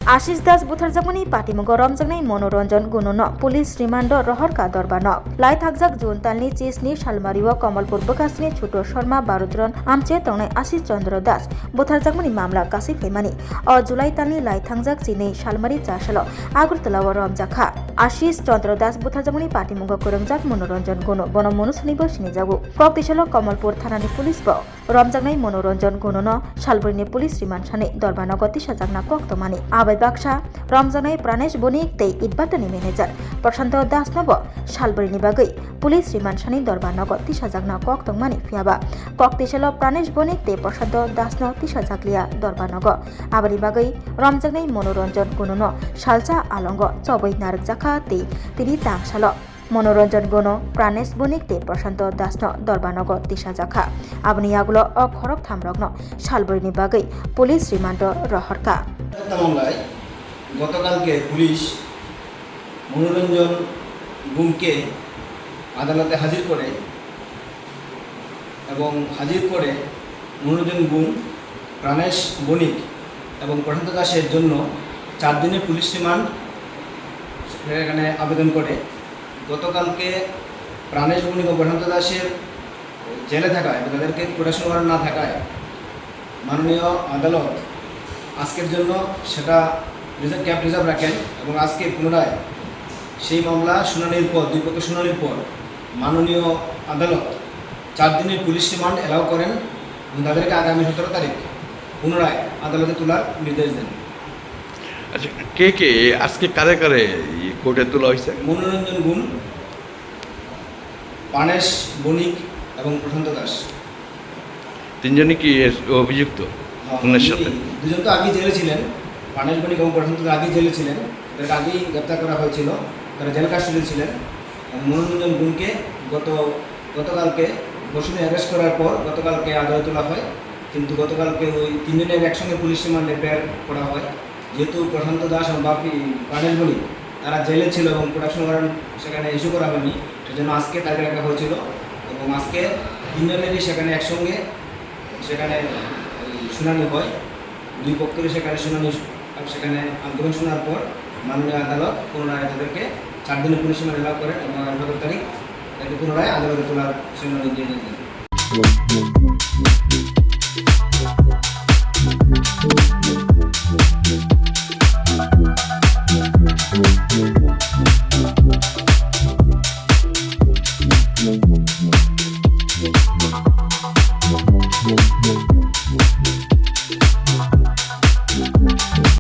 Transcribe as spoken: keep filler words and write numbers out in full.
Ashish Das butharjakmani patimungo romjaknai Manoranjan Gunono police remand-o rohorkha Dorbanok. Lai thakjak June talni chisni salmario Kamalpur bwkhasni Chuto Sharma Barutron amche tongnai Ashish Chandra Das butharjakmani mamla kasui phaimani. O July talni lai thangjak chinwi salmari chasalo Agartala-o romjakha. Ashish Chandra Das butharjakmani patimungo kwrwngjak Manoranjan Guno, bono Monu hwnwibo sinijago. Kok tisalo Kamalpur thanani police bo romjaknai Manoranjan Gunono salbrini police remand sanwi Dorbanogo tisajakna kok tongmani. Abai baksa romjaknai Pranesh Bonik tei Itbatani manager Prashanto Dasno bo salbrini bagwi police remand sanwi Dorbanogo tisajakna kok tongmani. Phiyaba kok tisalo Pranesh Bonik tei Prashanto Dasno tisajakliya Dorbanogo. Aboni bagwi romjaknai Manoranjan Gunono salsa alongo chobwi narwkjakha tei tini tangsalo Manoranjan Guno, Pranesh Bonik tei Prashanto Dasno Dorbanogo tisajakha. Aboni yagulo o khoroktham rokno salbrini bagwi police remand-o rohorkha. মামলায় গতকালকে পুলিশ মনোরঞ্জন গুমকে আদালতে হাজির করে এবং হাজির করে মনোরঞ্জন গুম, প্রাণেশ বণিক এবং প্রশান্ত দাসের জন্য চার দিনের পুলিশ রিমান্ড এখানে আবেদন করে। গতকালকে প্রাণেশ বণিক ও প্রশান্ত দাসের জেলে থাকায় বা তাদেরকে প্রোটেকশন ওয়ারেন্ট না থাকায় মাননীয় আদালত আজকের জন্য সেটা রিজার্ভ, ক্যাব রিজার্ভ রাখেন এবং আজকে পুনরায় সেই মামলা শুনানির পর, দুই পক্ষের শুনানির পর মাননীয় আদালত চার দিনের পুলিশ রিমান্ড অ্যালাউ করেন এবং তাদেরকে আগামী সতেরো তারিখ পুনরায় আদালতে তোলার নির্দেশ দেন। আচ্ছা, কে কে আজকে কারে কারে এই কোর্টে তোলা হয়েছে? মনোরঞ্জন গুণ, প্রাণেশ বণিক এবং প্রশান্ত দাস। তিনজনই কি এর অভিযুক্ত হ্যাঁ, খুনের সাথে? দুজন তো আগে জেলে ছিলেন, প্রাণেশ বণিক এবং প্রশান্ত দাস আগে জেলে ছিলেন, তাদেরকে আগেই গ্রেপ্তার করা হয়েছিল, তারা জেল কাস্টডি ছিলেন। এবং মনোরঞ্জন গুণকে গত, গতকালকে, পরশুদিন অ্যারেস্ট করার পর গতকালকে আদালতে তোলা হয়, কিন্তু গতকালকে ওই তিনজনের একসঙ্গে পুলিশ রিমান্ড এফআইআর করা হয়। যেহেতু প্রশান্ত দাস এবং বাপি, প্রাণেশ বণিক তারা জেলে ছিল এবং প্রোটেকশন ওয়ারেন্ট সেখানে ইস্যু করা হয়নি, সেজন্য আজকে তারিখ রাখা হয়েছিল এবং আজকে তিনজনেরই সেখানে একসঙ্গে সেখানে ওই শুনানি হয়। দুই পক্ষেরই সেখানে শুনানি, সেখানে আর্গুমেন্ট শোনার পর মাননীয় আদালত পুনরায় তাদেরকে চার দিনের পুলিশ রিমান্ড অ্যালাউ করেন এবং আগামী সতেরো তারিখ তাকে পুনরায় আদালতে তোলার সেজন্য নির্দেশ দেন।